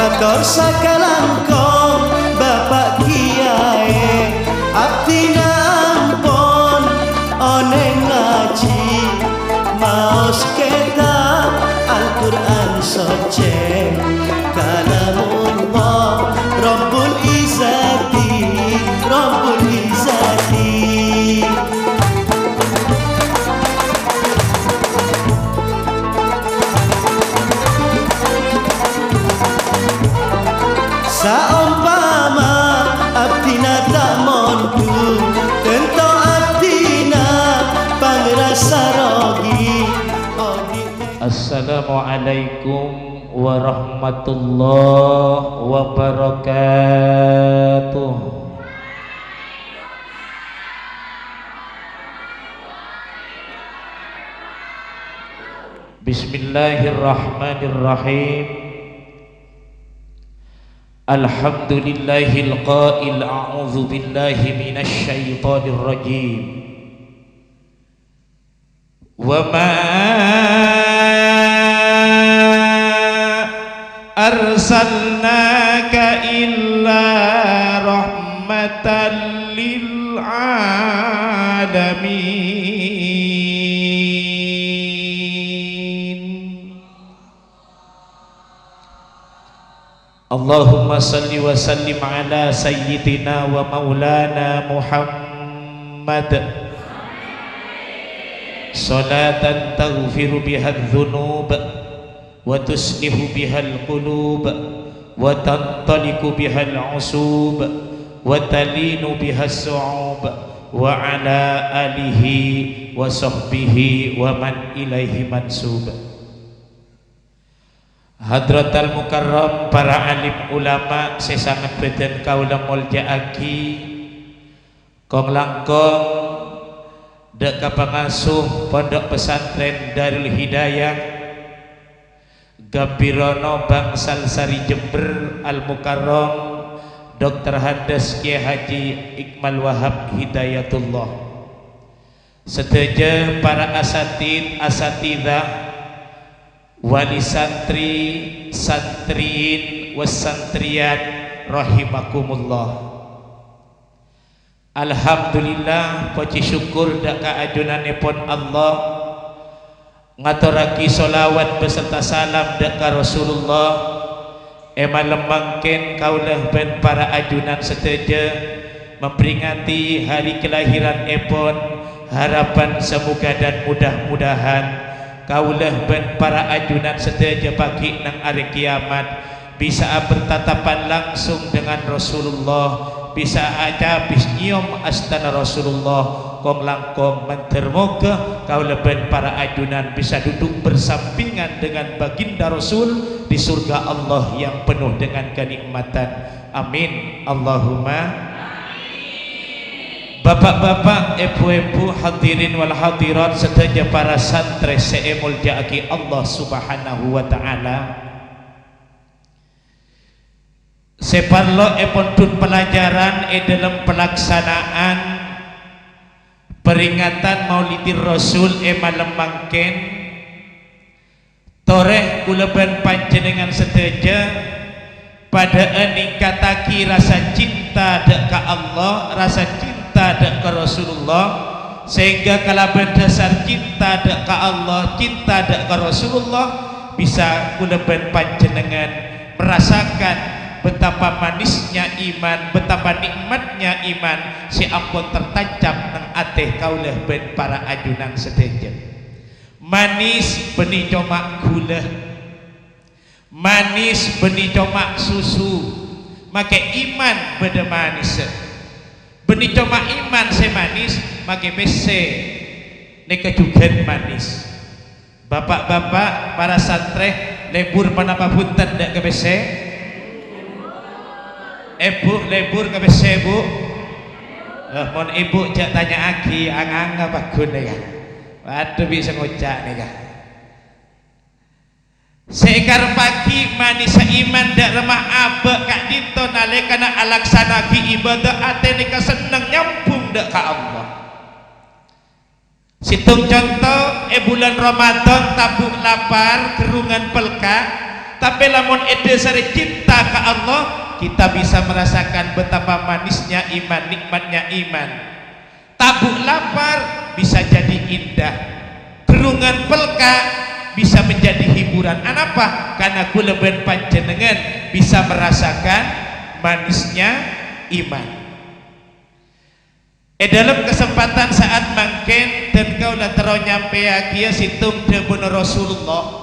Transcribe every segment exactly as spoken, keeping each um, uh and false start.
Ator sakalangkong Bapa' Kiyaè, abdhina ampon onèng ngajhi, maos kètab Al-Qur'an Soccè, Kalamullah Rabbul Izzati, Rabbul Izzati. Saompama abdhina ta' mondhuk, tanto abdhina pangrasa rogi. Odi' Assalamualaikum warahmatullahi wabarakatuh. Bismillahirrahmanirrahim. Alhamdulillahil qail, a'udzu billahi minasy syaithanir rajim. Wa ma arsalnaka illa rahmatan lil alamin. Allahumma shalli wa sallim ala sayyidina wa maulana Muhammad. Shalatan taghfiru bihadz dzunub, wa tuslihu bihal qulub, wa tantaliqu bihal usub, wa talinu bihas su'ub, wa ala alihi wa sahbihi wa man ilaihi mansub. Hadratal Mukarram, para alim ulama sè sanget bâdhân kaulâ molja'aghi, kong-langkong dâ' ka pangasuh Pondok Pesantren Darul Hidayah, Gambhirono Bangsal Sari Jember, Al Mukarram Doktor Hadas Kiai Haji Ikmal Wahab Hidayatullah. Sadhâjâ para asatid, asatidzah, wali santri, santriyin, was santriyat, rahimakumullah. Alhamdulillah, pojhi syukur dâ' ka ajunanèpon Allah, ngatorraghi sholawat beserta salam dâ' ka Rasulullah. È malem mangkèn kaulâ bân para ajunan sadhâjâ memperingati hari kelahiranèpon, harapan semoga dan mudah-mudahan kaulâ bân para ajunan sadhâjâ pagghi' neng arè kiyamat bisa'a bertatapan langsung dengan Rasulullah, bisa'a acabis nyèyom astana Rasulullah, kong-langkong mandhâr moghâ kaulâ bân para ajunan bisa duduk bersampingan dengan baginda Rasul di surga Allah yang penuh dengan kenikmatan. Amin. Allahumma. Bapa'-bapa', èbhu-èbhu, hadirin wal hadirat, sadhâjâ para santrè sè èmoljâ'aghi Allah Subhanahu wa Ta'ala. Sè parlo èpondhut pelajaran è dhâlem pelaksanaan peringatan Maulidir Rasul è malem mangkèn, torè kaulâ bân panjhennengngan sadhâjâ padhâ'â ningkattaghi rasa cinta dâ' ka Allah, rasa cinta dâ' ka Rasulullah, sehingga kalabân dhasar cinta dâ' ka Allah, cinta dâ' ka Rasulullah, bisa kaulâ bân panjhennengngan merasakan betapa manisnya iman, betapa nikmatnya iman sè ampon tertancap neng atè kaulâ bân para ajunan sadhâjâ. Manis bânnè coma ghulâ. Manis bânnè coma susu. Makè iman bâdâ manissa. Bânnè coma iman sè manis, makè pèssè nèka jhughân manis. Bapa'-bapa', para santrè, lebur ponapa bhunten dâ' ka pèssè? Èbhu, lebur ka pèssè, Bu? Eh, mon Ibu jhâ' tanya'aghi, anganga paggun nèka. Waduh, bi' sè ngoca' nèka. Sè èkarebbhâghi manissa iman dâ' remma abâ' ka'dinto nalèkana alaksana'aghi ibadah, atè nèka senneng nyambhung dâ' ka Allah. Sèttong conto, è bulân Ramadan tabu' lapar, ghârrungan pelka', Tapè lamon èdhâsarè cinta ka Allah, kita bisa merasakan betapa manisnya iman, nikmatnya iman. Tabu' lapar bisa jadi indah. Ghârungan pelka' bisa menjadi hiburan. Anapa? Karena kaulâ bân panjhennengngan bisa merasakan manisnya iman. È dhâlem kasempadhân sa'at mangkèn, dân kaulâ terro nyampèyaghi sèttong dhâbuna Rasulullah,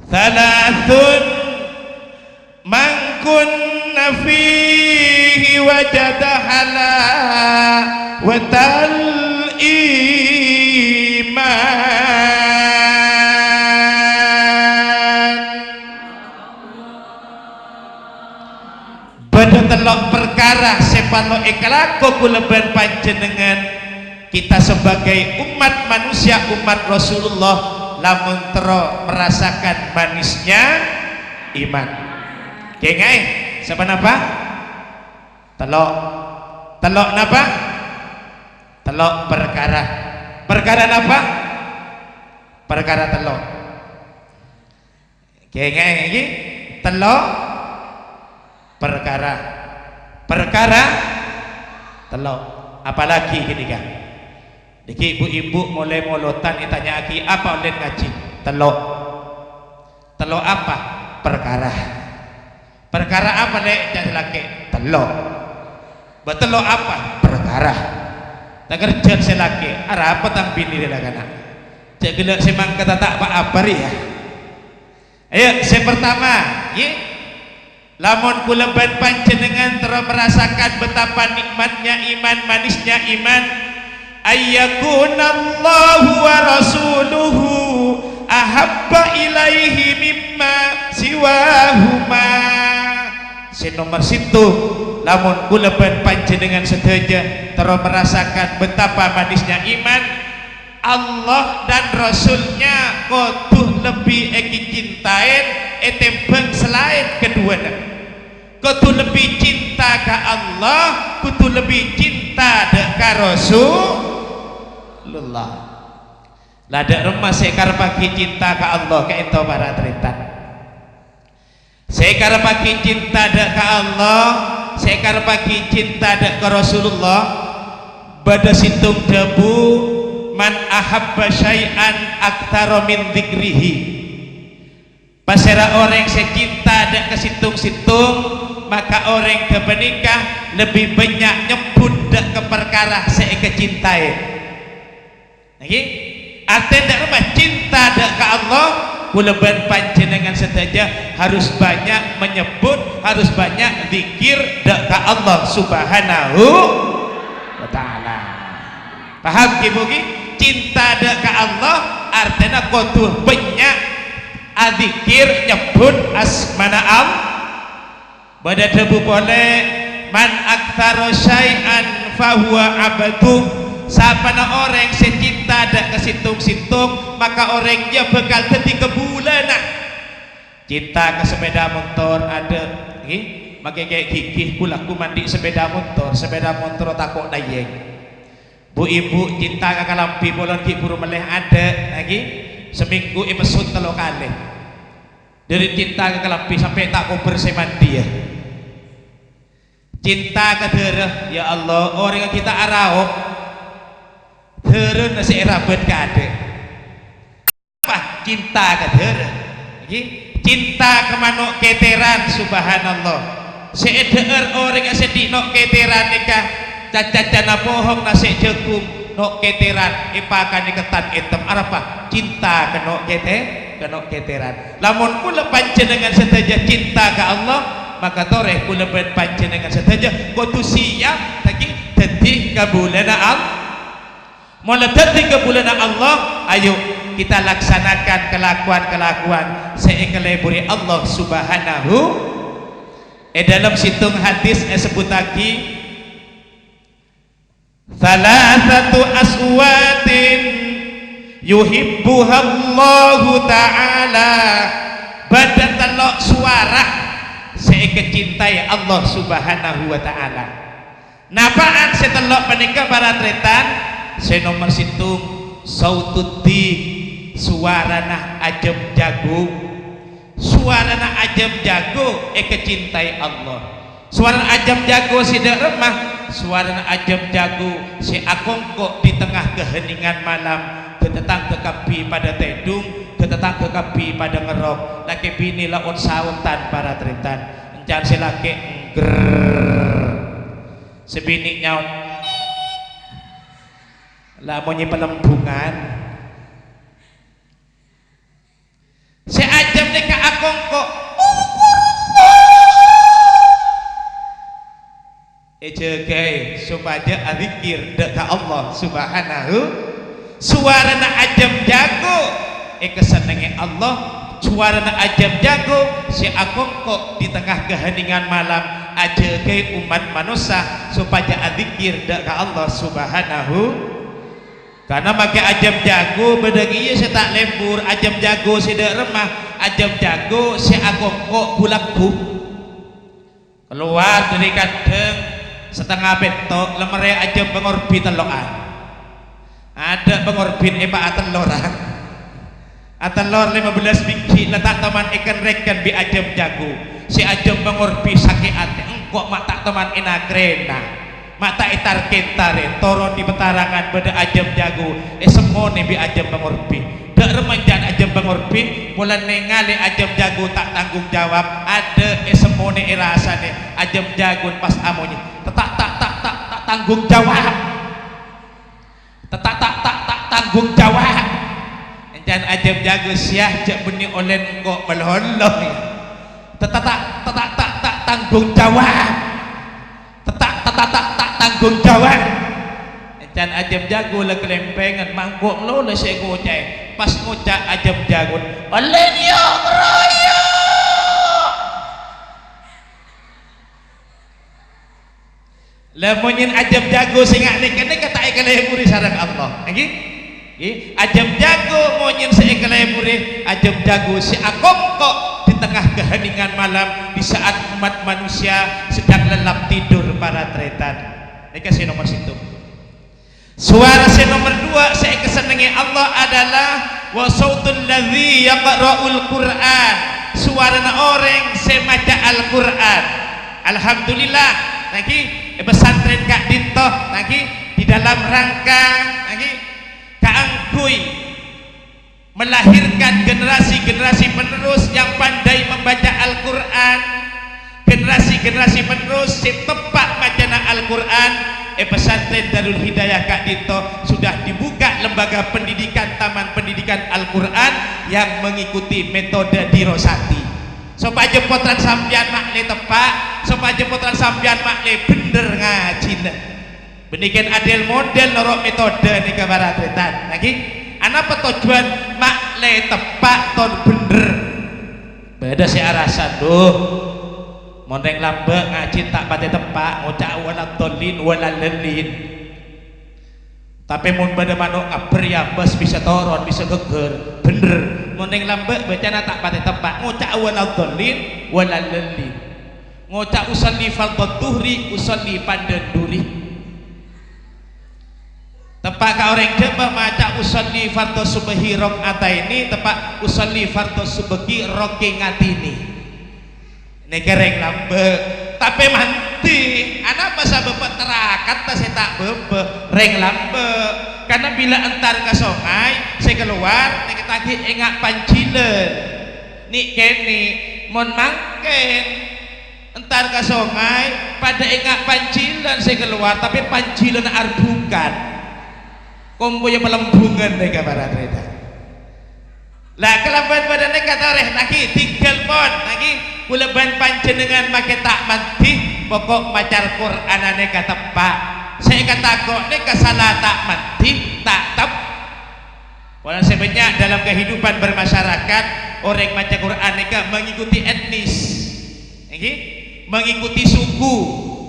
"Tsalatsatun man kunna fihi wajada halawatal iman." Bâdâ tello' parkara sè parlo èkalako kaulâ bân panjhennengngan, kita sebagai umat manusia, umat Rasulullah, lamon terro merasakan manisnya iman. Kèngèng, sapa napa? Tello'. Tello' napa? Tello' parkara. Parkara napa? Parkara tello'. Kèngèng iki tello' parkara. Parkara tello'. Apalagi ghânèka. Nèkè bu-ibu molaè molodhân ètanya'aghi apa ollèna ngajhi? Tello'. Tello' apa? Parkara. Parkara apa, Lè'? Ca'na sè lakè'. Tello'. Bâ tello' apa? Parkara. Takerjhân sè lakè', arapa tang binè la kana'? Jhâ' ghellâ' sè mangkata ta' pa-apa rèya. Ayo, sè partama, yè. Lamon kaulâ bân panjhennengngan terro merasakan betapa nikmatnya iman, manisnya iman, "Ayyakunallahu wa rasuluhu ahabba ilaihi mimma siwahuma." Sè nomer sèttong, lamon kaulâ bân panjhennengngan sadhâjâ terro merasakan betapa manisnya iman, Allah dan Rasul-Nya kodhu lebbi èkacintaè ètèmbhâng salaèn kaduwâna. Kodhu lebbi cinta ka Allah, kodhu lebbi cinta dâ' ka Rasulullah. La dâ' remma sè èkarebbhâghi cinta ka Allah, ka'ento para tarètan. Sè èkarebbhâghi cinta dâ' ka Allah, sè èkarebbhâghi cinta dâ' ka Rasulullah, bâdâ sèttong dhâbu, "Man ahabba syai'an aktsara min dzikrihi." Pasèra orèng sè cinta dâ' ka sèttong-sèttong, maka orèng ghâpanèka lebbi bânnya' nyebbhut dâ' ka parkara sè èkacintaè. Ngghi? Artèna dâ' remma cinta dâ' ka Allah, kaulâ bân panjhennengngan sadhâjâ harus banyak menyebbhut, harus banyak dzikir dâ' ka Allah Subhanahu wa Ta'ala. Paham, ghi, Bu, ghi? Cinta dâ' ka Allah artèna kodhu bânnya' adzikir, nyebbhut asmana Allah. Bâdâ dhâbu polè, "Man aktsara syai'an fahuwa abdu." Sapana orèng sè cinta dâ' ka sèttong-sèttong, maka orèng jâ bhâkal dhâddhi kabulâna. Cinta ka sepeda motor adâ', ghi? Makè kè' ghighih, "Ghulâ ghu' andi' sepeda motor, sepeda motor tako' nayèng." Bu-ibu cinta ka kalambhi polana ghi' bhuru mellè adâ', ghi? Samènggu èpessot tello kalè. Dhâri cinta ka kalambhi sampè' ta' kobâr sè mandiyâ. Cinta ka dârâ, ya Allah, orèng ghi' ta' araok. Dârâna sè èrabât ka adâ'. Apa? Cinta ka dârâ. Ngghi? Cinta ka mano' kètèran, subhanallah. Sè èdhâ'âr orèng sè andi' no' kètèran nèka, cacacana pohong nasè' jhâghung, no' kètèran, èpakanè ketan ètem. Arapa? Cinta ka no' kètè-, ka no' kètèran. Lamon kaulâ panjhennengngan sadhâjâ cinta ka Allah, maka torè kaulâ bân panjhennengngan sadhâjâ kodhu siyap, ghi, dhâddhi kabulâna Allah. Mola dhâddhi kabulâna Allah, ayo kita laksanakan kalakowan-kalakowan sè èkaleburi Allah Subhanahu. È dhâlem sèttong hadis èsebbhuttaghi, "Tsalatsatu aswatin yuhibbuhallahu ta'ala." Bâdâ tello' sowara sè èkacintaè Allah Subhanahu wa Ta'ala. Napa'an sè tello' panèka, para tarètan? Sè nomer sèttong, sautud dib, sowarana ajâm jhâghung. Sowarana ajâm jhâghou èkacintai Allah. Sowarana ajâm jhâghou sè dâ' remma, sowarana ajâm jhâghou sè akongko' di tengnga kaheningan malam, ghâ-, tatangghâ kabbhi padâ tèdung, ghâ-, tatangghâ kabbhi padâ ngerrok, lakè binè la on-saotan para tarètan, èncana sè lakè' nggrrr, sè binè nyaot, la monyè palembungan. Sè ajâm nèka akongko', èjâgâi sopajâ adzikir dâ' ka Allah Subhanahu. Sowarana ajâm jhâghou èkasennengngè Allah, sowarana ajâm jhâghou sè akongko' di tengnga kaheningan malam ajâgâi ommat manossa sopajâ adzikir dâ' ka Allah Subhanahu. Karna makè ajâm jhâghou bâdâ kèya sè ta' lèbur, ajâm jhâghou sè dâ' remma, ajâm jhâghou sè akongko' ghu-lagghu. Kalowar dâri kaddhâng satengnga pètto', la marè ajâm pangorbhi tello'an. Adâ' pangorbhina èpaatellorang. Atellor lèma bellâs bighi' la ta' toman èken-rèken bi' ajâm jhâghou. Sè ajâm pangorbhi sakè' atè, engko' ma' ta' toman èna-krèna. Ma' ta' ètar-kèntarè, toron è patarangan bâdâ ajâm jhâghou, èsemmonè bi' ajâm pangorbhi. Dâ' remma èncana ajâm pangorbhi, polana nèngalè ajâm jhâghou ta' tanggung jawab, adâ' èsemmonè èrasanè, ajâm jhâghou pas amonyè, "Ta', ta', ta', ta', ta', ta' tanggung jawab." Ta', ta', ta', ta', ta', tanggung jawab. Èncana ajâm jhâghou sèya jhâ' bânnè ollè engko' malolo, yâ. Ta', ta', ta', ta', ta', ta', ta', tanggung jawab. Ta', ta', ta', ta', ta', ta', tanggung jawab. Èncana ajâm jhâghou la kalèmpèngan, mangko' malolo sè èkoca'è. Pas ngoca' ajâm jhâghou, "Ollè nèyo' ngeroyok." La monyèn ajâm jhâghou sè nga' nèka, nèka ta' èkalèburè sareng Allah. Èngghi? Èngghi? Ajâm jhâghou monyèn sè èkalèburè, ajâm jhâghou sè akongko' di tengnga kaheningan malam, di saat umat manusia sedang lelap tidur, para tarètan. Nèka sè nomer sèttong. Sowara sè nomer duwâ' sè èkasennengngè Allah adalah wa sautul ladzi yaqra'ul Qur'an, sowarana orèng sè maca Al-Qur'an. Alhamdulillah, nangèng è pesantren ka'dinto, nangèng di dalam rangka, nangèng kaangghuy melahirkan generasi-generasi penerus yang pandai membaca Al-Qur'an, generasi-generasi penerus sè teppa' macana Al-Qur'an. È Pesantren Darul Hidayah ka'dinto sudah dibuka lembaga pendidikan, Taman Pendidikan Al-Qur'an yang mengikuti metode dirosati. Sopajâ pottrana sampèyan ma'lè teppa', sopajâ pottrana sampèyan ma'lè bhendher ngajhina. Bânnè kèng adèl-modèl noro' metode nèka, para tarètan. Nangèng, anapa tojjhuwân ma'lè teppa' tor bhendher? Bâdâ sè arassa, "Duh, mon rèng lambâ' ngajhi ta' patè teppa', ngoca' waladhdhallin, walallallin. Tapè mon bâdâ mano' ngabbher è ambâs bisa toron, bisa ghâgghâr." Bhendher, mon rèng lambâ' bâcana ta' patè teppa', ngoca' waladhdhallin, walallallin. Ngoca' usalli fardhu dhuhri, usalli pandan duri. Teppa' ka orèng Jhâbâ maca usalli fardhu subhi rak'ataini, teppa' usalli fardhu subhi rak'ataini. Nèka rèng lambâ'. Tapè mandhi, anapa sabâbbhâ tarakat ta' sè ta' bâbâ? Rèng lambâ'. Karna bilâ entar ka songay, sè kalowar nèka taghi enga' panjhilân. Nè'-kènè', mon mangkèn, entar ka songay, padâ enga' panjhilân sè kalowar, tapè panjhilânna arbhughân. Kompoyya palembungan nèka, para tarètan. La, kalabân padâ nèka torè, nangèng, tinggal pon, nangèng, kaulâ bân panjhennengngan makè ta' mandhi, pokok maca Qur'anna nèka teppa'. Sè èkatako' nèka sala ta' mandhi, ta' tep-, Polana sè bânnya' dalam kehidupan bermasyarakat, orèng maca Qur'an nèka mengikuti etnis. Èngghi? Mengikuti suku.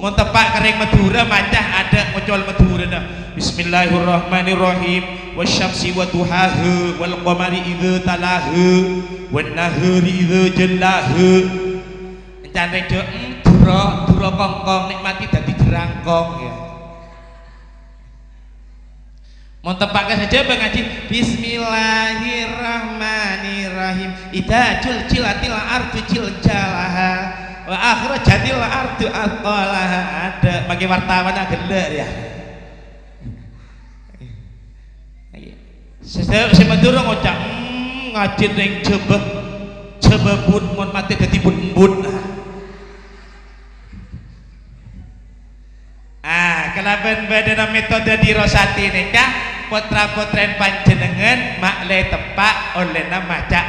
Mon teppa' ka rèng Madhurâ, maca adâ' mocol Madhurâna. "Bismillahirrahmanirrahim. Wasyamsi wa duhaha, wal qamari idza talaha, wan nahari idza jallaha." Èncana rèng Jhâ-, em, Dhurâ, Dhurâ kongkong, nè' mati dâddhi jhârângkong, yâ. Mon teppa' ka sajjhâ bâ ngajhi, "Bismillahirrahmanirrahim. Idza zulzilatil ardu zilzalaha wa akhrajatil ardu athqalaha." Adâ', mangkè wartawanna ghellâ' rèya. Sè, sè Madhurâ ngoca', "Hmm, ngajhi neng Jhâbâ, Jhâbâ bun, mon matè dhâddhi bun-embun." Ah, kalabân bâdâna metode dirosati nèka, potra-potrèn panjhennengngan ma'lè teppa' ollèna maca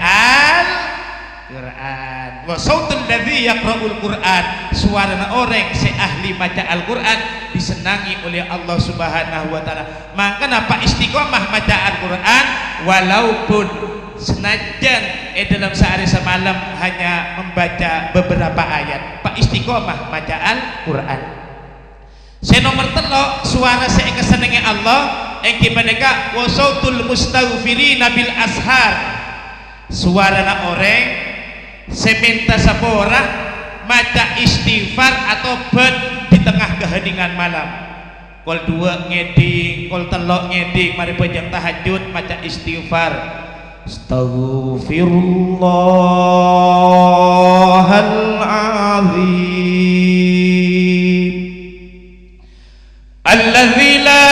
Al-Qur'an. "Wa sautul ladzi yaqra'ul Qur'an," sowarana orèng sè ahli maca Al-Qur'an disennangi oleh Allah Subhanahu wa Ta'ala. Mangkana pa' istiqomah maca Al-Qur'an, walaupun sanajjân è dâlem saarè samalem hanya membaca beberapa ayat, pa' istiqomah maca Al-Qur'an. Sè nomer tello', sowara sè èkasennengngè Allah, èngghi panèka, "Wa sautul mustaghfirina bil ashar." Sowarana orèng sè mènta sapora maca istighfar atobhât di tengnga kahènèngan malam. Kol duwâ' ngèdhing, kol tello' ngèdhing, marè bhâjâng tahajjud maca istighfar. Astaghfirullahal azim. Alladzi la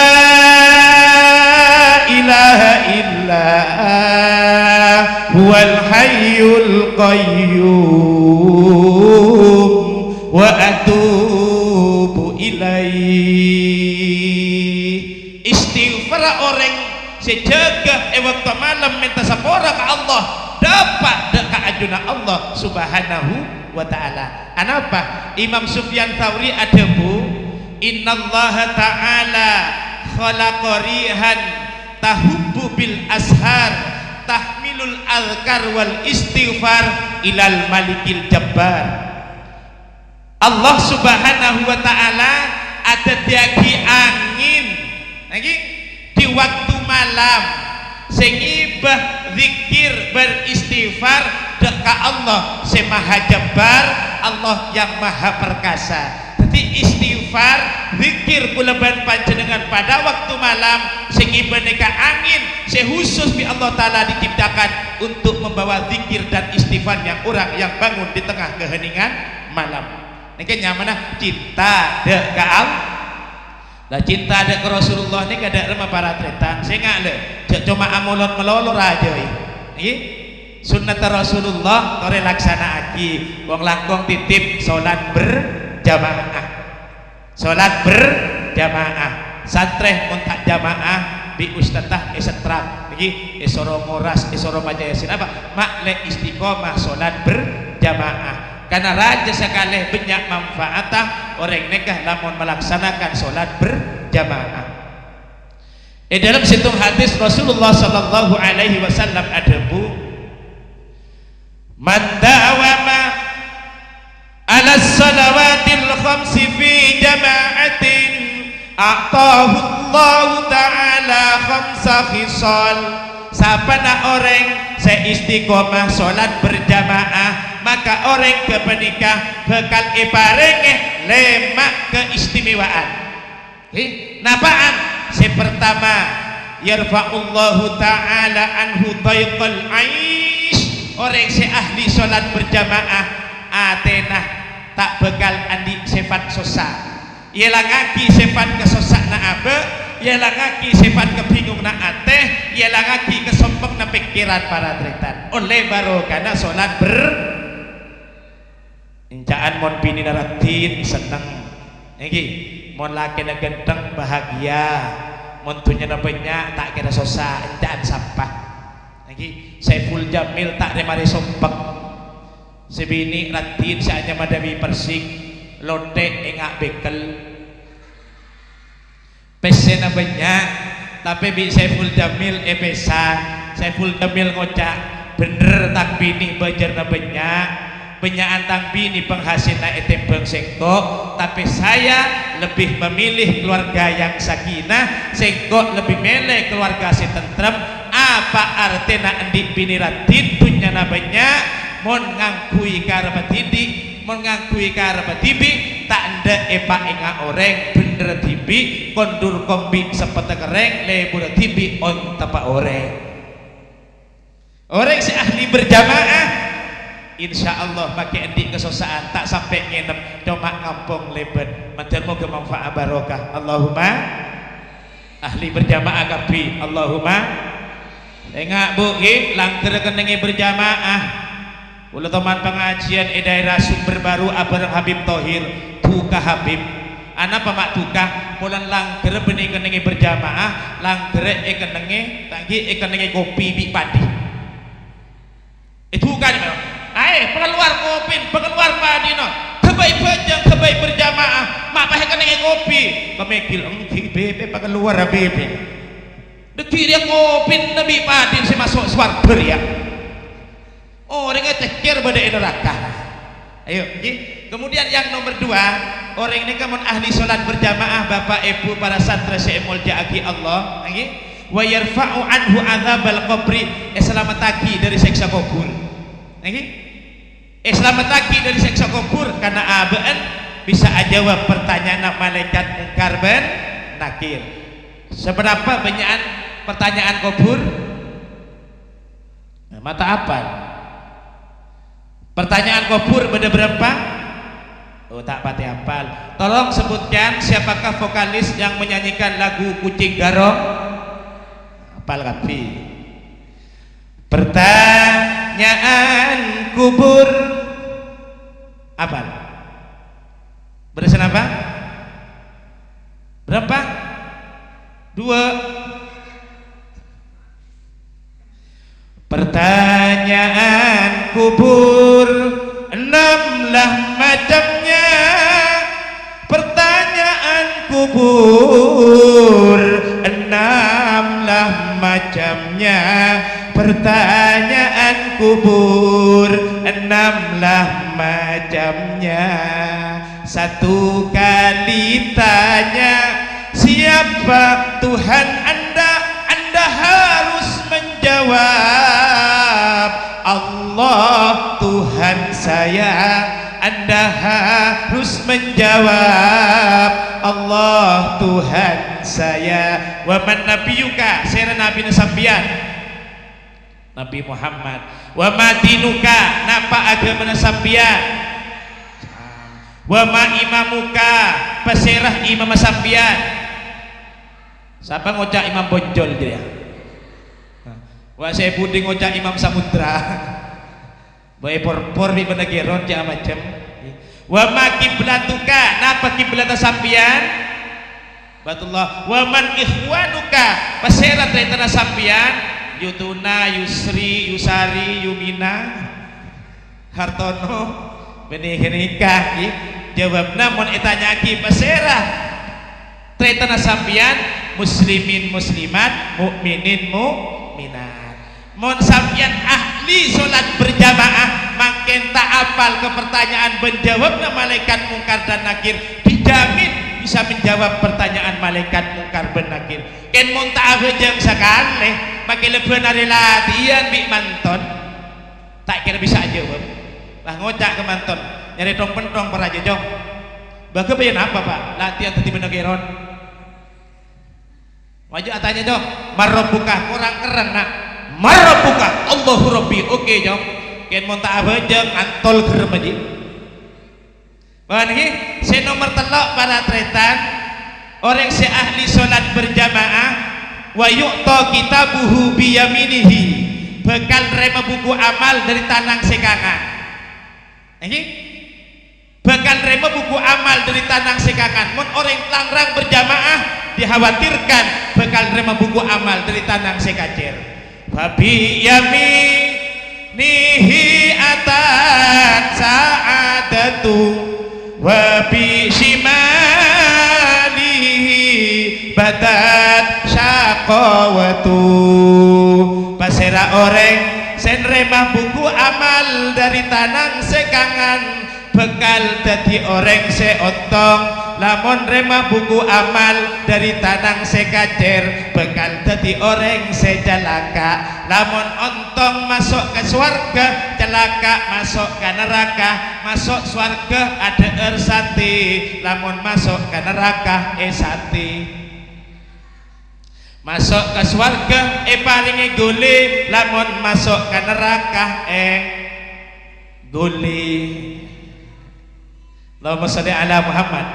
ilaha illa huwal hayyul qayyum wa atubu ilaih. Istighfar orèng sè jâgâ è bâkto malem mènta sapora ka Allah, dâpa' dâ' kaajunan Allah Subhanahu wa Ta'ala. Anapa? Imam Sufyan Tsauri adhâbu, "Innallaha ta'ala khalaqa rihan tahubbu bil ashar tahmilul adzkar wal istighfar ilal malikil jabbar." Allah Subhanahu wa Ta'ala adhâddhiyâghi angèn, ngghi, di waktu malam sè ngibâ zikir bân istighfar dâ' ka Allah sè Maha Jabbar, Allah yang Maha Perkasa. Dhâddhi, istighfar, zikir kaulâ bân panjhennengngan pada waktu malam sè ngibâ nèka angèn sè khusus bi' Allah Ta'ala diciptakan untuk membawa zikir dan istighfarnya orang yang bangun di tengah keheningan malam. Nèka nyamana cinta dâ' ka Allah. Lah, cinta dâ' ka Rasulullah nèka dâ' remma para tarètan. Sènga', lè, jhâ' coma amolod malolo rajâ, è. Ngghi? Sunnatta Rasulullah torè laksana'aghi. Wong langkong titip salat berjamaah. Salat berjamaah. Santrè mon ta' jamaah, bi' ustadzah èsetrap. Ngghi, èsoro ngoras, èsoro maca Yasin. Apa? Ma' lè istiqomah salat berjamaah. Karna rajâ sakalè bânnya' manfaatta orèng nèka lamon malaksanakan salat berjamaah. È dâlem sèttong hadis Rasulullah sallallahu alaihi wasallam adhâbu, "Man dawama 'alas salawatil khamsi fi jama'atin, a'tahullahu ta'ala khamsa khisal." Sapana orèng sè istiqomah salat berjamaah, maka orèng ghâpanèka bhâkal èparèngè lèma' kaistimewaan. Hè, napa'an? Sè partama, yarfa'ullahu ta'ala anhu dhaiqal aish. Orèng sè ahli salat berjamaah, atèna ta' bhâkal andi' sèfat sossa. Èlangngaghi sèfat kasossa'anna abâ', èlangngaghi sèfat kabhingunganna atè, èlangngaghi kasompèngnga pèkkèran para tarètan. Ollè barokana salat ber-, Enca'an mon binèna raddhin, senneng. Èngghi, mon lakèna ghântheng, bahagia. Mon dhunnyana bânnya', ta' kèra sossa, enca'an sapa. Èngghi, Saiful Jamil ta' rè-marè sompèng. Sè binè' raddhin sè anyama Dewi Persik, lontè' enga' bèkel. Pèssèna bânnya', tapè bi' Saiful Jamil èpèsa. Saiful Jamil ngoca', "Bhendher tang binè bâjârna bânnya'. Bânnya'an tang binè panghasèlla ètèmbhâng sèngko', tapè saya lebih memilih keluarga yang sakinah, sèngko' lebbi mèlè keluarga sè tentrem." Apa artèna andi' binè raddhin, dhunnyana bânnya', mon ngangghuy karebbhâ dhibi', mon ngangghuy karebbhâ dhibi', ta' Dâ' èpaènga' orèng bhendher dhibi', kondur kombi' seppetta kerrèng, lèbur dhibi' onteppa orèng. Orèng sè ahli berjamaah, insyaallah makè andi' kasossa'an, ta' sampè' ngènep, coma ngampong lèbât. Mandhâr moghâ manfaat barokah. Allahumma. Ahli berjamaah kabbhi. Allahumma. Enga', Bu, ngghi, langghâr kennengngè berjamaah. Kaulâ toman pangajiân è daerah Sumber Baru abhâreng Habib Thohir, duka Habib. Anapa ma' duka? Polana langghâr bânnè kennengngè berjamaah, langghâr èkennengngè, ta' ngghi èkennengngè kopi bi' padhi. Èduka'è, aè, pakalowar kopina, pakalowar padhina, ghâbây bhâjâng, ghâbây berjamaah, ma' pas èkennengngè kopi, kamèghil, èngghi, bhibhi, pakalowar, bhibhi. Dhâggi' rèya kopina bi' padhi sè maso' sowarghâ rèya. Orèngnga cècèr bâdâ è naraka. Ayo, ngghi. Kemudian yang nomor dua, orèng nèka mon ahli sholat berjamaah, Bapak, Ibu, para santrè sè èmoljâ'aghi Allah, ngghi. Wa yarfa'u anhu adzabal qabri, èsalamettaghi dâri sèksa kobhur. Ngghi. Èsalamettaghi dâri sèksa kobhur, karna abâ'na bisa ajâwâb pertanyaanna malaèkat Mungkar bân Nakir. Sabârâmpa bânnya'an pertanyaan kobhur? Nah, ma' ta' apal. Pertanyaan kobhur bâdâ bârâmpa? Oh, ta' patè apal. Tolong sebutkan siapakah vokalis yang menyanyikan lagu Kucing Garong? Apal kabbhi. Pertanyaan kubur. Apal? Bârâmpa? Bârâmpa? Dua. Pertanyaan kubur enamlah macamnya. Pertanyaan kubur enamlah macamnya. Pertanyaan kubur enamlah macamnya. Satu kali tanya, siapa Tuhan Anda? Anda harus menjawab, "Allah Tuhan saya." Anda harus menjawab, "Allah Tuhan saya." Wa man nabiyuka, sèra nabina sampèyan? Nabi Muhammad. Wa ma dinuka, napa aghâmana sampèyan? Wa ma imamuka, pasèra imamma sampèyan? Sapa ngoca' Imam Bonjol jârèya? Wa sè budi ngoca' Imam Samudra. Bâ èporpor bi' bânnè kèron cè' amacem. Wa ma kiblatuka, napa kiblatta sampèyan? Batullah. Wa man ikhwanuka, pasèra tarètanna sampèyan? Yutuna, Yusri, Yusari, Yumina, Hartono, bânnè ghânèka, ghi. Jâwâbbhâ mon ètanya'aghi pasèra tarètanna sampèyan, muslimin muslimat, mukminin mukminat. Mon sampèyan ahli sholat berjamaah, mangkèn ta' apal ka pertanyaan bân jâwâbbhâ malaèkat Mungkar dan Nakir, dijamin bisa menjawab pertanyaan malaèkat Mungkar bân Nakir. Kèng mon ta' abhâjâng sakalè, makè lebbhâna rè latèyan bi' manton, ta' kèra bisa ajâwâb. Lah ngoca' ka manton, "Nyarè thong-penthong parajâ, Cong." "Bâ ghâbâyân apa, Pa'? Latèyan dhâddhi bânnè kèron." Maju atanya, Cong. "Man rabbuka?" "Korang kerrèng, Na'." "Man rabbuka?" "Allahu Rabbi." "Oke, Cong." Kèng mon ta' abhâjâng, antol ghârem ajâ. Paham, ghi? Sè nomer tello', para tarètan, orèng sè ahli sholat berjamaah, "Wa yu'ta kitabahu biyaminihi," bhâkal narèma buku amal dâri tanang sè kangan. Èngghi? Bhâkal narèma buku amal dâri tanang sè kangan. Mon orèng langrang berjamaah, dikhawatirkan bhâkal narèma buku amal dâri tanang sè kacèr. "Fa bi yaminihi atat sa'adatu, wa bi shimalihi batat syaqawatu." Pasèra orèng sè narèma buku amal dâri tanang sè kangan, bhâkal dhâddhi orèng sè ontong. Lamon narèma buku amal dâri tanang sè kacèr, bhâkal dhâddhi orèng sè calaka'. Lamon ontong Ontong maso' ka sowarga, calaka' maso' ka naraka. Maso' sowarga adhâ'âr satè, lamon maso' ka naraka èsatè. Maso' ka sowarga èparèngè ghuli, lamon maso' ka naraka èghuli. Allahumma shalli ala Muhammad.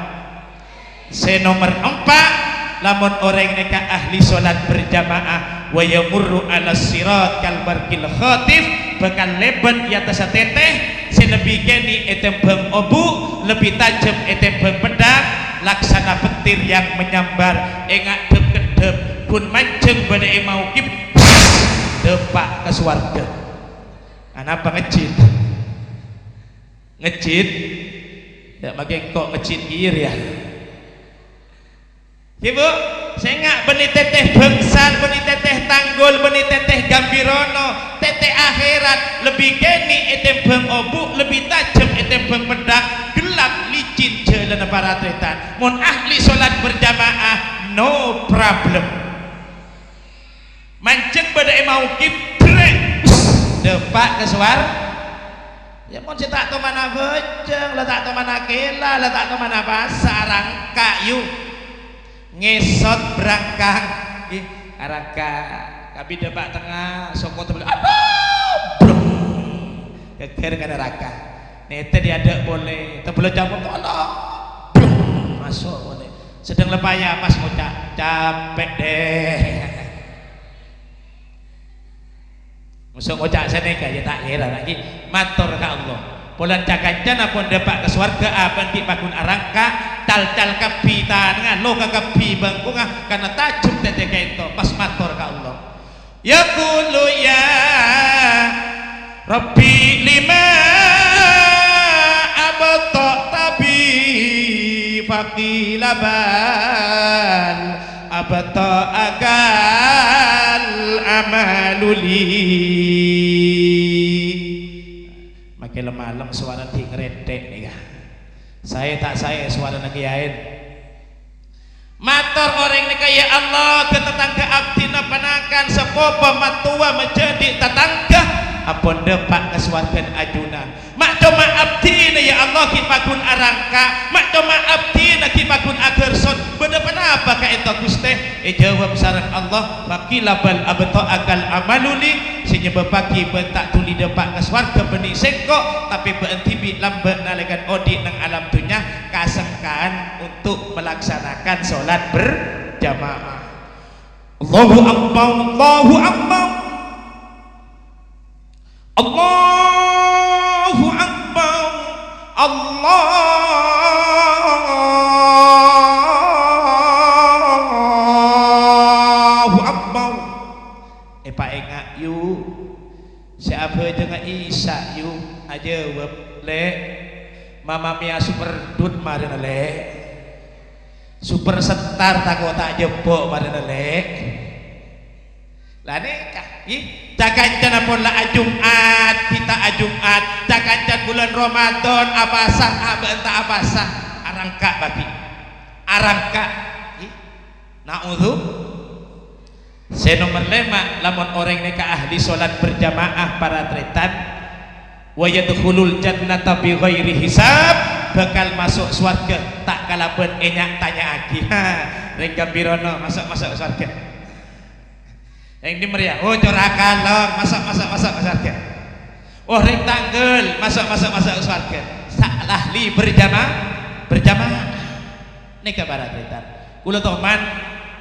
Sè nomer empa', lamon orèng nèka ahli sholat berjamaah, wa yamurru 'alas shirat kal barqil khatif, bhâkal lèbât è attassa tètè sè lebbi kènè' ètèmbhâng obu', lebbi tajhem ètèmbhâng peddhâng, laksana petir yang menyambar, ènga' dhep-keddhep, ghun manjheng bâdâ è mauqif, dâpa' ka sowarga. Anapa ngejjhit? Ngejjhit? Ya, makkè engko' ngejjhit kèya, ya. Ghi, Bu, sènga' bânnè tètè bângsal, bânnè tètè tanggul, bânnè tètè gambhirono, tètè akhèrat, lebbi kènè' ètèmbhâng obu', lebbi tajhem ètèmbhâng peddhâng, ghellâp licin jhâlânna para tarètan. Mon ahli sholat berjamaah, no problem. Manjheng bâdâ è mauqif, brèk, dâpa' ka sowar. Ya, mon sè ta' tomana bhâjâng, la ta' tomana kèla, la ta' tomana pasa, arangka', yu. Ngèsot brangkang. Ih, arangka'. Kabbhi dâpa' tengnga, soko tebel. Aduh! Brung. Ghâggâr ka naraka. Nètè dâ' adâ' polè. Tebel campur, Allah! Brung. Maso' polè. Sedang lepaya pas ngoca', "Capek, deh." Mosok ngoca' sanèka, ya ta' ngèra lagi. Mator ka Allah. Polana ca-kancana pon dâpa' ka sowarga, abâ' ghi' paggun arangka', cal-cal kabbhi tanangnga, loka kabbhi bângkongnga, karna tajhem tètè ka'ènto, pas mator ka Allah. Yaqulu ya Rabbi lima abta'ta bi, faqila bal abta'akal amalu li. Makkè lem-malem sowara ghi' ngrèthè' nèka. Saè ta' saè sowarana kèyaèn. Mator orèng nèka, "Ya Allah, ghâ tatangghâ abdhina, panakan, sapopo, mattowa, majhâdhi', tatangghâ, ampon dâpa' ka sowarghâna ajunan. Ma' coma abdhina, ya Allah, ghi' paggun arangka', ma' coma abdhina ghi' paggun aghârsot. Bâdâ ponapa ka'ènto, Ghustè?" Èjâwâb sareng Allah, "Faqila bal abta'akal amalu li, sè nyebâbbhâghi bâ'na ta' dhuli dâpa' ka sowarghâ bânnè sèngko', tapè bâ'na dhibi' lambâ' nalèkana odi' neng alam dhunnya, kasengkaan untuk melaksanakan sholat berjamaah." Allahu Akbar, Allahu Akbar. Allahu Akbar, Allahu Akbar. Èpaènga', yu, sè abhâjângnga Isya', yu, ajâwâb, Lè', Mamma Mia Super Dut marèna, Lè'. Superstar tako' ta' jeppo' marèna, Lè'. La nèka, ghi, ca-kancana pon la ajum'at, ghi ta' ajum'at, ca-kancana bulân Ramadan, apasa, abâ' enta' apasa, arangka' bâgi. Arangka', ghi. Na'udzu. Sè nomer lèma', lamon orèng nèka ahli sholat berjamaah, para tarètan, "Wa yadkhulul jannata bi ghairi hisab," bhâkal maso' sowarghâ ta' kalabân ènya'-tanya'aghi. Ha, rèng gambhirono, maso', maso' sowarghâ. Rèng dimma rèya? Oh, cora' kalong, maso', maso', maso' sowarghâ. Oh, rèng tanggul, maso', maso', maso' sowarghâ. Sa-, ahli berjama-, berjamaah. Nèka para tarètan. Kaulâ toman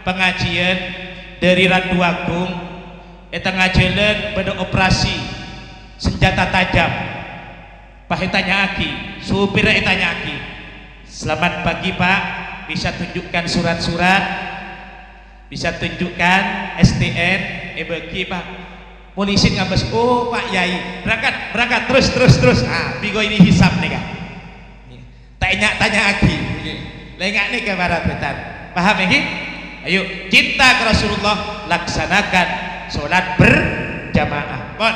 pangajiyân dâri Randu Agung, è tengnga jhâlân bâdâ operasi senjata tajam. Pas ètanya'aghi, supirra ètanya'aghi, "Selamat pagi, Pak. Bisa tunjukkan surat-surat? Bisa tunjukkan S T N?" Èbâghi, Pak. Polisi ngabâs, "Oh, Pak Yai, berangkat, berangkat, terus, terus, terus." Ah, bi ghairi hisab nèka. Ta' ènya'-tanya'aghi. Lènga' nèka para tarètan. Paham, ènggi? Ayo, cinta ke Rasulullah, laksanakan sholat berjamaah. Pon.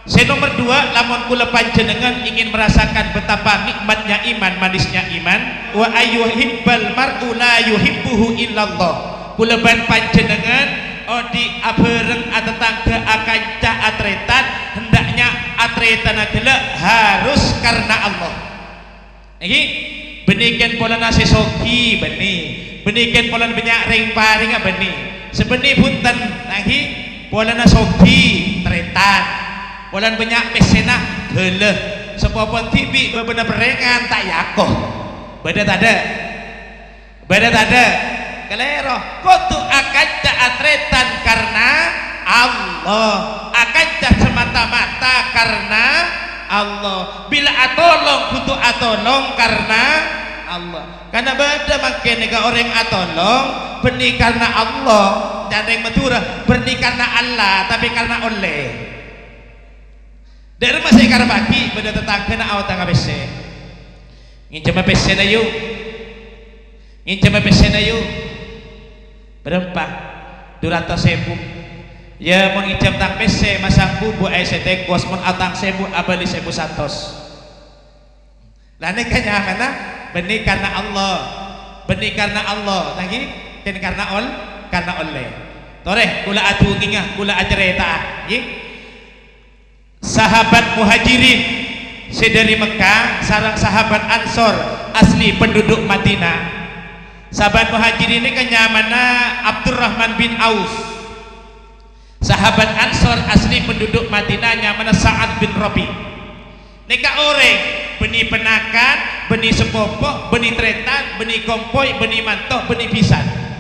Sè nomer dua, lamon kaulâ panjhennengngan ingin merasakan betapa nikmatnya iman, manisnya iman, wa ayyuhibbal mar'u la yuhibbuhu illallah. Kaulâ bân panjhennengngan Odi' abhâreng atatangghâ akanca atarètan, hendaknya atarètanna ghellâ' harus karna Allah. Ngghi, bânnè kèng polana sè soghi, bânnè. Bânnè kèng polana bânnya' rèng-parèngnga, bânnè. Sè bânnè bhunten, ngghi, polana soghi, tarètan. Polana bânnya' pèssèna, ghellâ'. Sapopona dhibi' bâbâna perrèngan ta' èako. Bâdâ tadâ'? Bâdâ tadâ'? Kalèro. Kodhu akanca atarètan karna Allah. Akanca semata-mata karna Allah. Bilâ atolong, kodhu atolong karna Allah. Karna bâdâ mangkèn nèka orèng atolong, bânnè karna Allah. Can rèng Madhurâ, bânnè karna Allah, tapè karna ollè. Dâ'remma sè èkarebbhâghi bâdâ tatangghâna aotangnga pèssè. Ngènjhâmma pèssèna, yu. Ngènjhâmma pèssèna, yu. Bârâmpa? Du ratos èbu. Yâ, mon ngènjhâm tang pèssè, masang bubuk aèssè tèkos, mon aotang sèbu, abâli sèbu satos. La nèka nyamana bânnè karna Allah. Bânnè karna Allah. Ngghi, kèng karna ol-, karna ollè. Torè, kaulâ adhungènga, kaulâ acarèta'a, ngghi. Sahabat Muhajirin sè dâri Mekkah sareng sahabat Ansor asli penduduk Madinah. Sahabat Muhajirin nèka nyamana Abdurrahman bin Auf. Sahabat Ansor asli penduduk Madinah nyamana Sa'ad bin Rabi'. Nèka orèng bânnè ponakan, bânnè sapopo, bânnè tarètan, bânnè kompoy, bânnè manto, bânnè bhisan.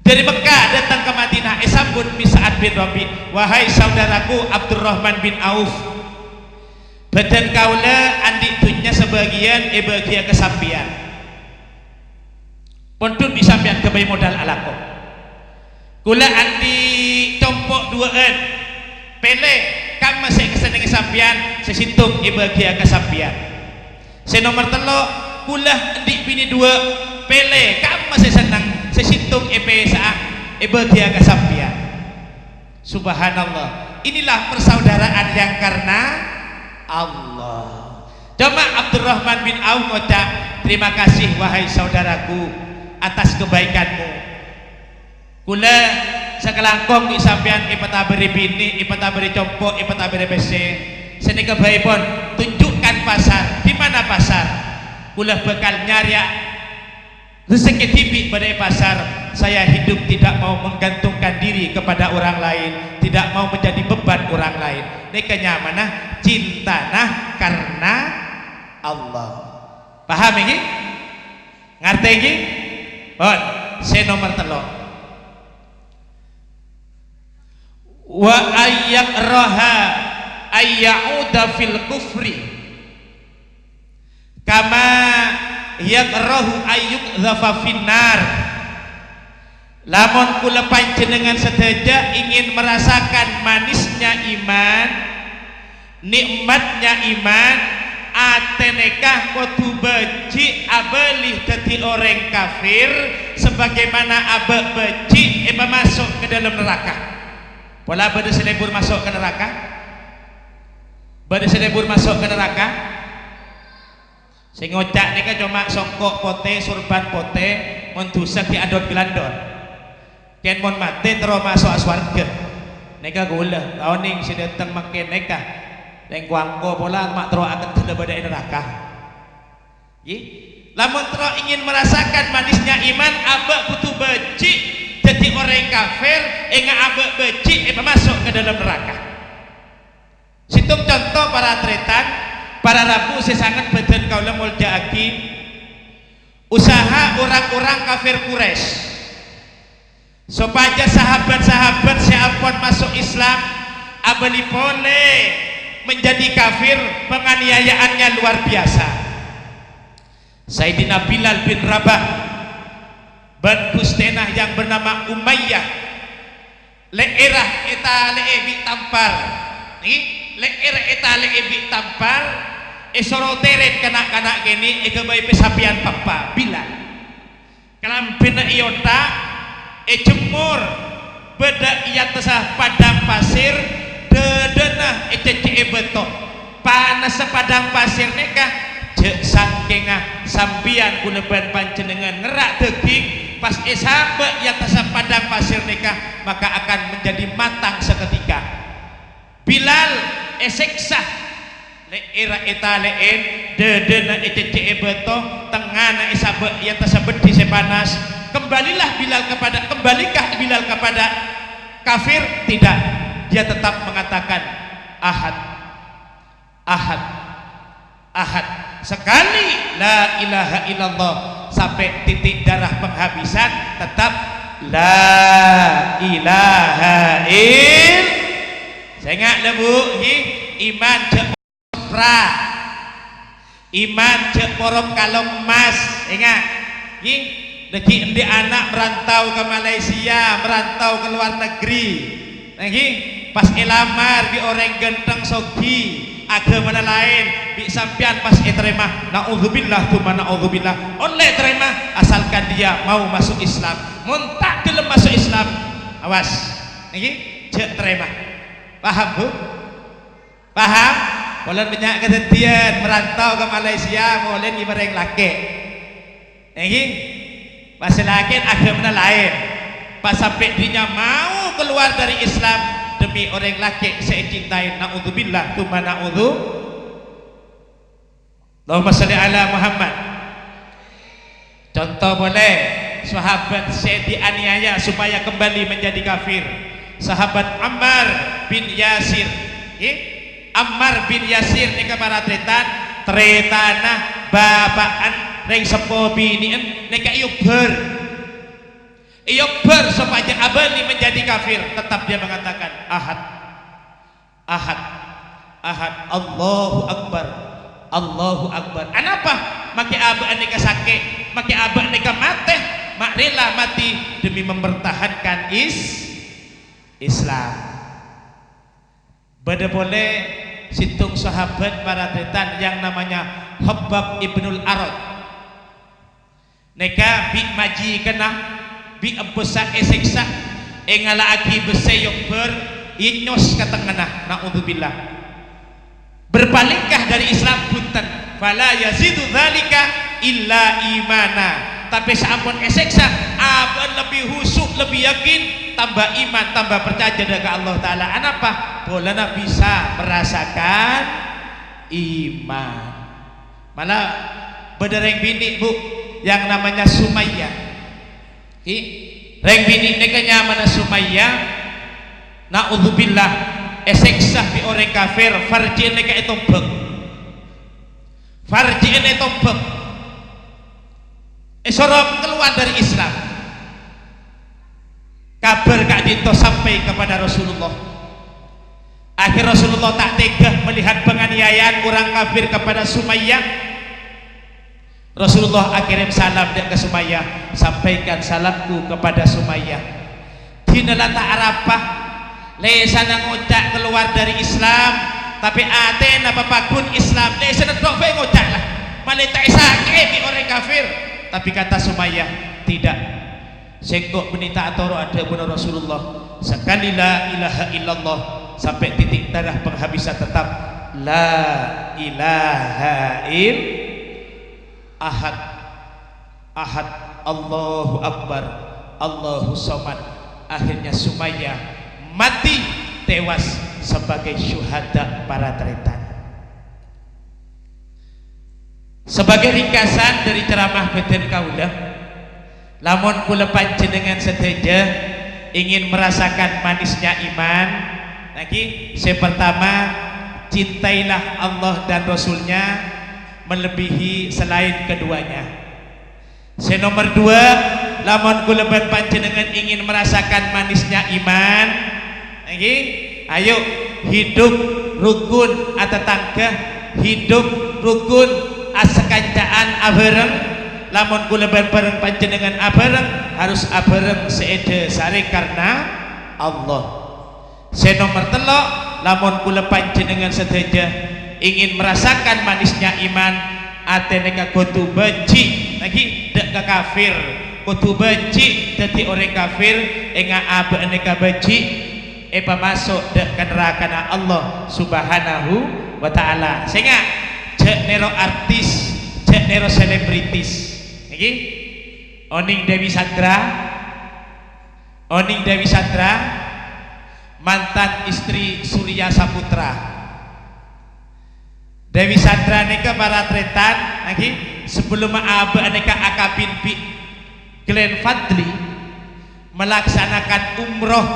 Dâri Mekkah dâteng ka Madinah, èsambut bi' Sa'ad bin Rabi', "Wahai saudaraku Abdurrahman bin Auf, bhâdhân kaulâ andi' dhunnya sabâgiyân èbâghiyâ ka sampèyan. Pon dhun bi' sampèyan ghâbây modal alako. Kaulâ andi' compo' duwâ'ân, pèlè kamma sè èkasennengngè sampèyan, sè sèttong èbâghiyâ ka sampèyan." Sè nomer tello', kaulâ andi' binè duwâ', pèlè kamma sè senneng, sè sèttong èpèsa'a, èbâghiyâ ka sampèyan. Subhanallah, inilah persaudaraan yang karena Allah. Coma Abdurrahman bin Auf ngoca', "Terima kasih, wahai saudaraku, atas kebaikanmu." Kaulâ sakalangkong bi' sampèyan èpatabâri binè, èpatabâri compo', èpatabâri pèssè. Sanèka bhâi pon, tunjukkan pasar. Di mana pasar? Kaulâ bhâkal nyarèya rejhekkè dhibi' bâdâ è pasar. Saya hidup tidak mau menggantungkan diri kepada orang lain, tidak mau menjadi beban orang lain. Nèka nyamana cintana karena Allah. Paham, ènggi? Ngartè, ènggi? Pon, sè nomer tello'. "Wa ayyakraha ayya'uda fil kufri kama yakrahu ayyukdzafa finnar." Lamon kaulâ panjhennengngan sadhâjâ ingin merasakan manisnya iman, nikmatnya iman, atè nèka kodhu bâjhi' abâli dhâddhi orèng kafir, sabagaimana abâ' bâjhi' èpamaso' ka dâlem naraka. Pola bâdâ sè lebur maso' ka naraka? Bâdâ sè lebur maso' ka naraka? Sè ngoca' nèka coma songko' potè, sorban potè, mon dhusa ghi' andhot-glandhot. Kèng mon matè terro maso'a sowarghâ. Nèka kaulâ, ta' onèng sè dâteng mangkèn nèka. Lèng-kongko pola ma' terro akeddhâl bâdâ è naraka. Ngghi? Lamon terro ingin merasakan manisnya iman, abâ' kodhu bâjhi' dhâddhi orèng kafir, ènga' abâ' bâjhi' èpamaso' ka dâlem naraka. Sèttong conto, para tarètan, para rabu sè sanget bhâdhân kaulâ molja'aghi, usaha orang-orang kafir Quraisy sopajâ sahabat-sahabat sè ampon maso' Islam abâli polè menjadi kafir, penganiayaannya luar biasa. Sayyidina Bilal bin Rabah bân bustèna yang bernama Umayyah lè'èrra ètalè'è bi' tampar. Ngghi, lè'èrra ètalè'è bi' tampar, èsoro tèrèt na'-kana' kènè' èghâbây pè sapèyan papa Bilal. Kalambhina èothak, èjemmor, bâdâ è attassa padang pasir, dâdâna ècècè'è bâto. Panassa padang pasir nèka, jhâ' sangkèngnga sampèyan kaulâ bân panjhennengngan ngerra' dhâghing, Pas èsabâ' è attas padang pasir nèka, maka akan menjadi matang seketika. Bilal èsèksa, lè'èrra ètalè'è, dâdâna ècèccè'è bâto, tengngana èsabâ' è attas beddhi sè panas. Kembalilah Bilal kepada, kembalikah Bilal kepada kafir? Tidak. Dia tetap mengatakan, "Ahad." Ahad, ahad. Sekali la ilaha illallah, sampai titik darah penghabisan, tetap la ilaha ill-, sènga' la, Bu, ngghi, iman jhâ' pra. Iman jhâ' porop kalong emmas, enga', ngghi. Dhâggi' andi' ana' merantau ka Malaysia, merantau ka luar negeri. Ngghi, pas èlamar bi' orèng ghântheng soghi, aghâmana laèn, bi' sampèyan pas ètarèma, naudzubillah tsumma naudzubillah. Ollè tarèma, asalkan dia mau masuk Islam. Mon ta' ghellem masuk Islam, awas. Ngghi, jhâ' tarèma. Paham, Bu? Paham? Polana bânnya' kadhâddhiyân, merantau ka Malaysia, molè nèka orèng lakè'. Ngghi? Pas sè lakè' aghâmana laèn. Pas sampè' dhina mau keluar dari Islam demi orèng lakè' sè ècintai. Naudzubillah, tsumma naudzu-, Allahumma shalli ala Muhammad. Conto polè, sahabat sè dianiaya supaya kembali menjadi kafir. Sahabat Ammar bin Yasir. Ngghi? Ammar bin Yasir nèka para tarètan, tarètanna bapa'en rèng seppo binè'en nèka èobbhâr. Èobbhâr sopajâ abâli menjadi kafir, tetap dia mengatakan, "Ahad, ahad, ahad, Allahu Akbar, Allahu Akbar." Anapa? Makè abâ'na nèka sakè', makè abâ'na nèka matè, ma' rela mati demi mempertahankan is-, Islam. Bâdâ polè sèttong sahabat para tarètan yang namanya Khabbab ibnul Arat. Nèka bi' majikanna, bi' ebbhâsa èsèksa, èngala'aghi bessè èobbhâr, ènyos ka tengngana. Naudzubillah. Berpalingkah dari Islam, bhunten. "Fala yazidu dzalika illa imana." Tapè saampon èsèksa, abâ'na lebbi husu', lebbi yakin, tamba iman, tamba parcajâ dâ' ka Allah Ta'ala. Anapa? Polana bisa merasakan iman. Mala bâdâ rèng binè', Bu, yang namanya Sumayyah. Ki, rèng binè' nèka nyamana Sumayyah, naudzubillah, èsèksa bi' orèng kafir, farji'en nèka ètombhâng. Farji'en ètombhâng. Èsoro keluar dari Islam. Kabhâr ka'dinto sampè' kepada Rasulullah. Akhir Rasulullah ta' tega melihat penganiayaan orang kafir kepada Sumayyah. Rasulullah akirim salam dâ' ka Sumayyah, "Sampaikan salamku kepada Sumayyah." Dhina la ta' arapa, lèsanna ngoca' keluar dari Islam, tapè atèna papaghun Islam, lèsanna tok bhâi ngoca' la, malè ta' èsakè'è bi' orèng kafir. Tapè kata Sumayyah, "Tidak." Sèngko' bânnè ta' atoro' adhâbuna Rasulullah. Sakali la ilaha illallah, sampè' titik darah penghabisan tetap la ilaha ill-, ahad, ahad, Allahu Akbar, Allahu Somad. Akhirnya Sumayyah mati, tewas sebagai syuhada para tarètan. Sebagai ringkasan dari ceramah bhâdhân kaulâ, lamon kaulâ panjhennengngan sadhâjâ ingin merasakan manisnya iman, ngghi, sè pertama, cintailah Allah dan Rasul-Nya melebihi selain keduanya. Sè nomer dua, lamon kaulâ bân panjhennengngan ingin merasakan manisnya iman, ngghi, ayo, hidup rukun atatangghâ, hidup rukun asakanca'an abhâreng. Lamon kaulâ bân bhâreng panjhennengngan abhâreng, harus abhâreng sè èdhâsarè karna Allah. Sè nomer tello', lamon kaulâ panjhennengngan sadhâjâ ingin merasakan manisnya iman, atè nèka kodhu bâji', ngghi, dâ' ka kafir, kodhu bâji' dhâddhi orèng kafir, enga' abâ' nèka bâji' èpamaso' dâ' ka narakana Allah Subhanahu wa Ta'ala. Sènga', jhâ' nèro artis, jhâ' nèro selebritis. Ngghi? Onèng Dewi Sandra, onèng Dewi Sandra, mantan istri Surya Saputra. Dewi Sandra nèka para tarètan, ngghi, sabellunna abâ' nèka akabin bi' Glenn Fadli, malaksanakan umroh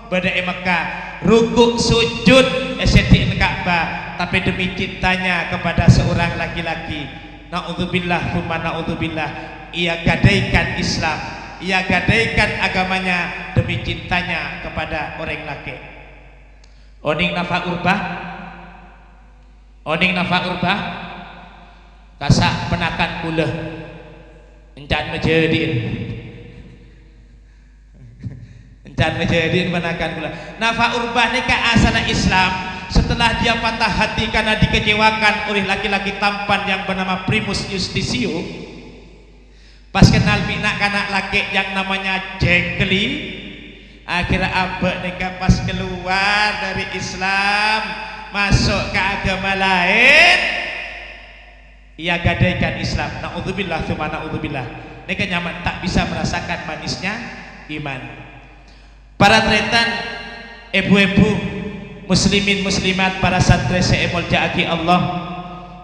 bâdâ è Mekkah, ruku' sujud è seddhi'na Ka'bah, tapè demi cintanya kepada seorang laki-laki. Na'udzubillah, tsumma na'udzubillah. Ia gadaikan Islam, ia gadaikan agamanya demi cintanya kepada orèng lakè'. Onèng Nafa Urbah? Onèng Nafa Urbah? Kassa' ponakan kaulâ. Encan majâdi'in. Encan majâdi'in ponakan kaulâ. Nafa Urbah nèka asalla Islam setelah dia patah hati karena dikecewakan oleh laki-laki tampan yang bernama Primus Yustisio. Pas kennal bi' na'-kana' lakè' yang namanya Jengkeli, akhirnya abâ' nèka pas keluar dari Islam, maso' ka agama laèn, ia gadaikan Islam. Na'udzubillah, tsumma na'udzubillah. Nèka nyamana ta' bisa merasakan manisnya iman. Para tarètan, èbhu-èbhu, muslimin muslimat, para santrè sè èmoljâ'aghi Allah,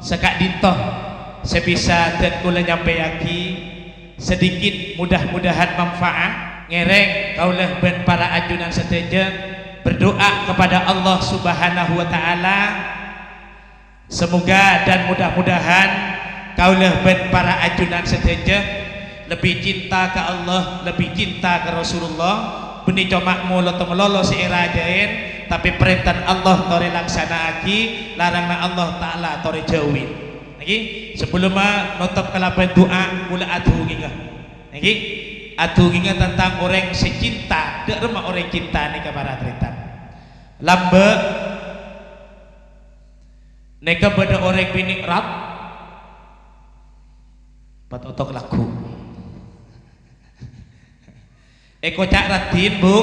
saka'dinto sè bisa dân kaulâ nyampèyaghi sedikit, mudah-mudahan manfaat. Ngèrèng kaulâ bân para ajunan sadhâjâ berdoa kepada Allah Subhanahu wa Ta'ala. Semoga dan mudah-mudahan kaulâ bân para ajunan sadhâjâ lebbi cinta ka Allah, lebbi cinta ka Rasulullah, bânnè coma molodhâ malolo sè èrajâin, tapè parèntana Allah torè laksana'aghi, laranganna Allah Ta'ala torè jhâuwi. Ngghi, sabellunna notop kalabân du'a, kaulâ adhungènga. Ngghi, adhungènga tentang orèng sè cinta, dâ' remma orèng cinta nèka para tarètan. Lambâ', nèka bâdâ orèng binè' rap-, patotok lagghu'. Èkoca' raddhin, Bu.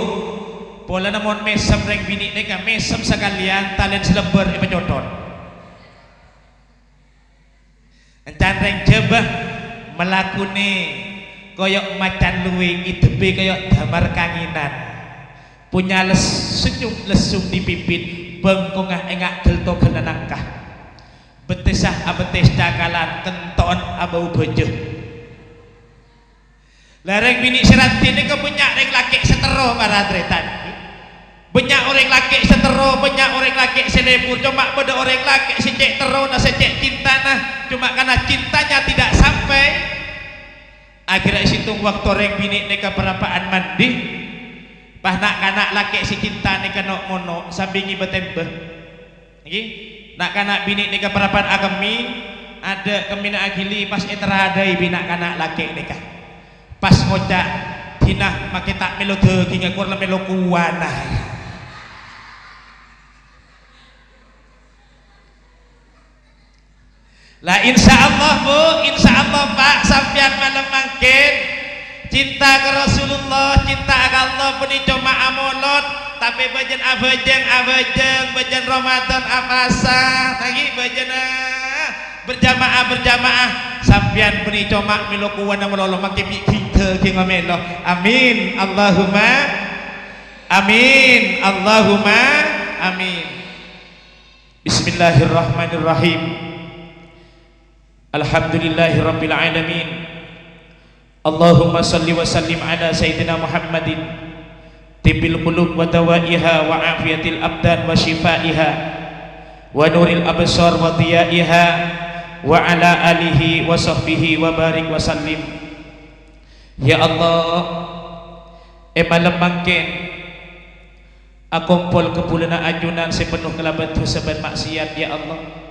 Polana mon mèsem rèng binè' nèka, mèsem sakalèyan, talèn sè lèbâr èpacothot. Encan rèng Jhâbâ malakonè koyo' macan luwèng, èdhebbhi koyo' damar kangènan. Punya les-, senyum lessung di bibit, bengkongnga enga' ghel-toghel nangka. Bettessa abettis cakalan, kento'en abâu bâjâ. La, rèng binè' sè raddhin nèka bânnya' rèng lakè' sè terro, para tarètan. Bânnya' orèng lakè' sè terro, bânnya' orèng lakè' sè lebur, coma bâdâ orèng lakè' sè cè' terrona, sè cè' cintana, coma karena cintanya tidak sampai. Akhirnya sèttong bâkto rèng binè' nèka parappa'na mandhi, pas na'-kana' lakè' sè cinta nèka no'-mono' sambi ngibâ tèmbhâ. Ngghi, na'-kana' binè' nèka parappa'na akemmè, adâ' kemmèna aghili pas ètarada'i bi' na'-kana' lakè' nèka. Pas ngoca', "Dinah makè ta' mèlo dhâghingnga, kor la mèlo kowana." La, insyaallah, Bu, insyaallah, Pak, sampèyan malem mangkèn cinta ka Rasulullah, cinta ka Allah, bânnè coma amolod, tapè bâjâna abhâjâng, abhâjâng, bâjâna Ramadan apasa, ngghi, bâjâna berjamaah, berjamaah, sampèyan bânnè coma mèlo kowana malolo, makè bi' ghing dhâghingnga mèlo. Amin, Allahumma amin, Allahumma amin. Bismillahirrahmanirrahim. Alhamdulillahirabbil alamin. Allahumma shalli wa sallim ala sayyidina Muhammadin, tibbil qulub wa dawaiha wa afiyatil abdan wa shifaiha wa nuril abshar wa dhiyaiha wa ala alihi wa sahbihi wa barik wa sallim. Ya Allah, è malem mangkèn akompol kabulâna ajunan sè penno kalabân dhusa bân ma'siyat, ya Allah.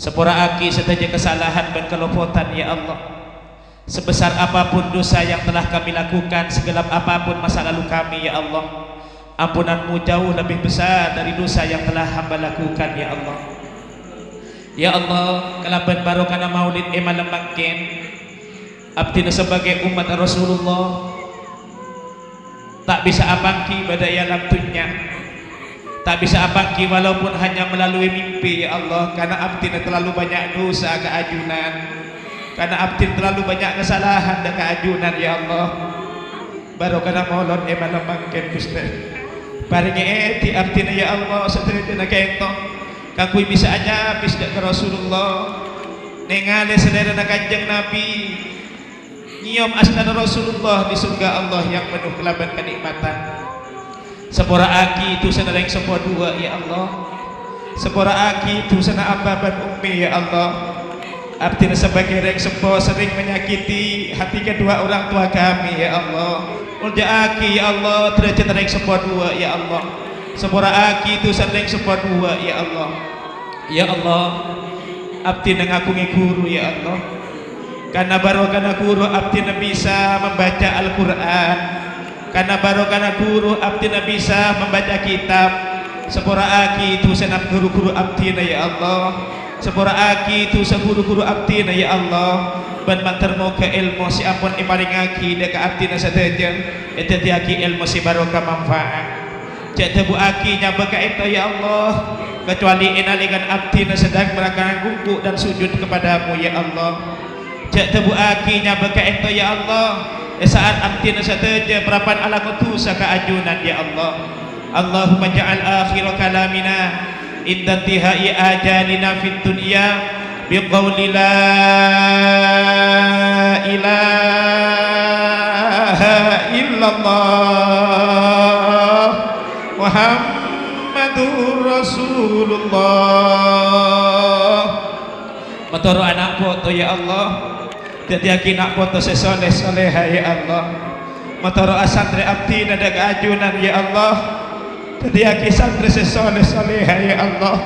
Sapora'aghi sadhâjâ kasalahan bân kalopotan, ya Allah. Sebesar apapun dosa yang telah kami lakukan, segelap apapun masa lalu kami, ya Allah, ampunan-Mu jauh lebih besar dari dosa yang telah hamba lakukan, ya Allah. Ya Allah, kalabân barokana maulid è malem mangkèn, abdhina sebagai umat Rasulullah, ta' bisa apangghi bâdâ è alam dhunnya. Ta' bisa apangghi walaupun hanya melalui mimpi, ya Allah, karena abdhina terlalu banyak dosa ka ajunan. Karna abdhina terlalu bânnya' kasalahan dâ' ka ajunan, ya Allah. Barokana molod è malem mangkèn, Ghustè. Parèngè èdhi' abdhina, ya Allah, sadhâjâna kènto, kaangghuy bisa anyabis dâ' ka Rasulullah, nèngalè salèrana Kanjeng Nabi, nyèyom astana Rasulullah di surga Allah yang penuh kalabân kanikmatan. Sapora'aghi dhusana rèng seppo duwâ', ya Allah. Sapora'aghi dhusana abba bân ummi, ya Allah. Abdhina sabâgâi rèng seppo serrèng manyakiti hati kedua orang tua kami, ya Allah. Molja'aghi, ya Allah, derajat rèng seppo duwâ', ya Allah. Sapora'aghi dhusana rèng seppo duwâ', ya Allah. Ya Allah, abdhina ngagungè ghuru, ya Allah. Karna barokana ghuru abdhina bisa mambaca Al-Qur'an. Karna barokana ghuru abdhina bisa mambaca kitab. Sapora'aghi dhusana ghuru-ghuru abdhina, ya Allah. Sapora'aghi dhusa ghuru-ghuru abdhina, ya Allah. Bân mandhâr moghâ èlmo sè ampon èparèngaghi dâ' ka abdhina sadhâjâ èdhâddhiyâghi èlmo sè barokah manfaat. Jhâ' dhâbuwâghi nyabâ ka'ènto, ya Allah, kecuali è nalèkana abdhina sedang merangkang rukuk dan sujud kepadamu, ya Allah. Jhâ' dhâbuwâghi nyabâ ka'ènto, ya Allah, è sa'at abdhina sadhâjâ parappa'na alako dhusa ka ajunan, ya Allah. Allahumma ja'al akhira kalamina inda intihai ajalina fid dunya biqauli la ilaha illallah Muhammadur Rasulullah. Matoro'a ana' poto, ya Allah. Dhâddhiyâghi ana' poto sè soleh soleha, ya Allah. Matoro'a santrè abdhina dâ' ka ajunan, ya Allah. Dhâddhiyâghi santrè sè soleh soleha, ya Allah.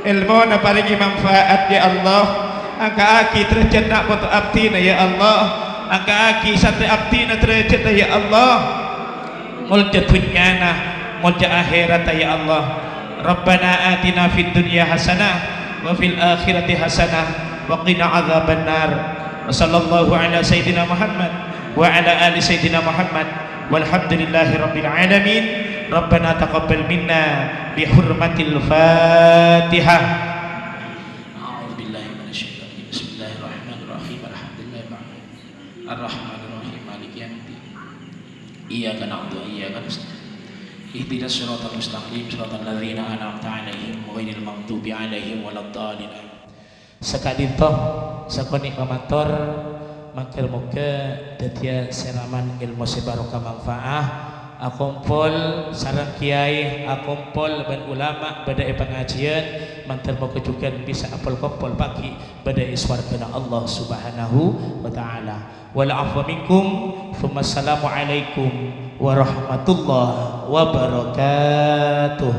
Èlmona parèngè manfaat, ya Allah. Angka'aghi derajat ana' poto abdhina, ya Allah. Angka'aghi santrè abdhina derajadda, ya Allah. Molja dhunnyana, molja akhèratta, ya Allah. Rabbana atina fid dunya hasanah wa fil akhirati hasanah wa qina adzabannar. Wa sallallahu ala sayyidina Muhammad wa ala ali sayyidina Muhammad. Walhamdulillahi rabbil alamin. Rabbana taqabbal minna bi hurmatil Fatihah. A'udzu billahi minasy syaithanir rajim. Bismillahirrahmanirrahim. Alhamdulillahirabbil alamin. Arrahmanirrahim. Maliki yaumiddin. Iyyaka na'budu wa iyyaka nasta'in. Ihdinas siratal mustaqim, siratal ladzina an'amta 'alaihim, ghairil maghdubi 'alaihim waladdallin. Saka'dinto, sakonè' mamator, mangkèr moghâ dhâddhiyâ sèraman èlmo sè barokah manfaat, akompol sareng kèyaè, akompol bân ulama bâdâ è pangajiyân, mandhâr moghâ jhughân bisa apol-kompol pagghi' bâdâ è sowarghâna Allah Subhanahu wa Ta'ala. Wal afwa minkum, tsumma assalamu alaikum warahmatullahi wabarakatuh.